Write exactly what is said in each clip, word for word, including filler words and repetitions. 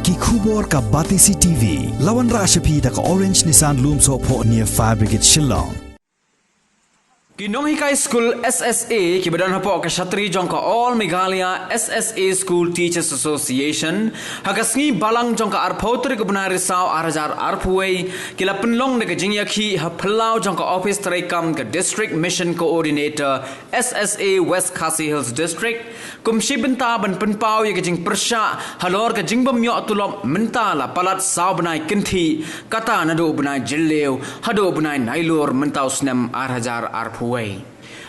Ki khubor ka Batesi T V. La wanrah sha phi da ka Orange Nissan Lumsohphoh near Fire Brigade Shillong. Ki nonghikai skul S S A kiba don hapoh ka shatri jong ka All Meghalaya S S A School Teachers Association, ha ka sngi Balang jong ka arphew tarik u bnai Risaw ar hajar arphew wei, ki la pynlong da ka jingïakhih ha phyllaw jong ka ophis treikam ka District Mission Coordinator S S A West Khasi Hills District, kum shi bynta ban pynpaw ïa ka jingpyrshah halor ka jingbym ïoh tulop mynta la palat saw bnai kynthih, kata naduh u bnai Jylliew haduh u bnai Nailur mynta u snem ar hajar arphew wei.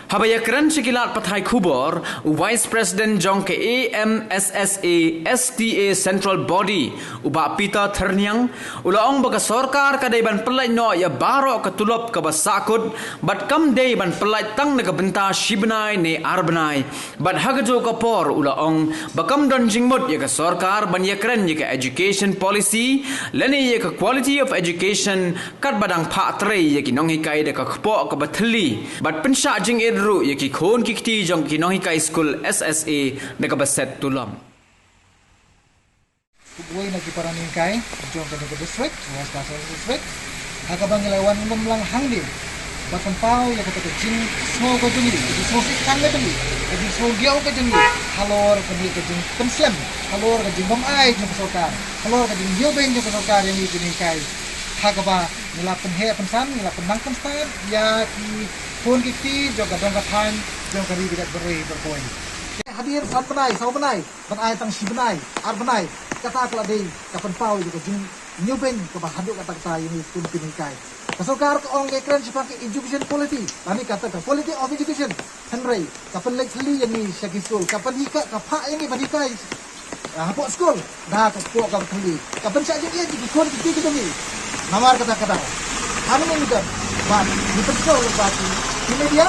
Haba ïakren sha ki lad pathai khubor, u Vice President jong ka A M S S A S T A Central Body, u Bah Peter Thyrniang, u la ong ba ka sorkar ka dei ban pyllait noh ïa baroh ka tulop kaba sahkut, bad kam dei ban pyllait tang na ka bynta shi bnai ne ar bnai. Bad ha kajuh ka por u la ong ba kam don jingmut ïa ka sorkar ban ïakren ïa ka education policy lane ïa ka quality of education, katba dang phah trei ïa ki nonghikai da ka kpoh kaba thylli, bad pynshah jingit ruh ïa ki khun ki kti jong ki nonghikai skul S S A da kaba set tulop. Uwei na ki para nonghikai jong kane ka district, West Khasi Hills District, ha kaba ngi la wan bym lang hangne ban pynpaw ïa kata ka jingsngew ka jong ngi, ka jingsngew sih tang ka jong ngi, ka jingsngew diaw ka jong ngi halor kane ka jingpynslem, halor ka jingbym ai jong ka sorkar, halor ka jingïoh beiñ jong ka sorkar ïa ngi ki nonghikai. Ha kaba ngi la pynheh pynsan, ngi la pynnang pynstad ïa ki khun ki kti jong ka dong ka thaiñ, jong ka ri ka jaitbynriew baroh kawei. Hadien san bnai, saw bnai, ban ai tang shi bnai, ar bnai, kata ka la dei ka pynpaw ïa ka jingïoh beiñ kaba haduh katta katta ïa ngi ki khun ki nonghikai. Ka sorkar ka ong ka kren shaphang ka education quality, lane kata ka quality of education. Hynrei ka pynleit thylli ïa ngi sha ki skul, ka pynhikai, ka phah ïa ngi ban hikai, ah, hapoh skul da ka kpoh kaba thylli, ka pynshah jingïeit ïa ki khun ki kti ki jong ngi. Namar kata ka daw, hangne ngi don bad ngi pynshong bad ki media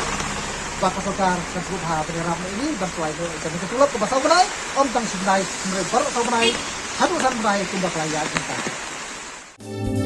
ba ka sorkar kan sngewbha ban ïarap ïa ngi ban pynlait noh ïa kane ka tulop kaba saw bnai, ym tang shi bnai, hynrei baroh saw bnai haduh san bnai kumba ka la ïaid mynta.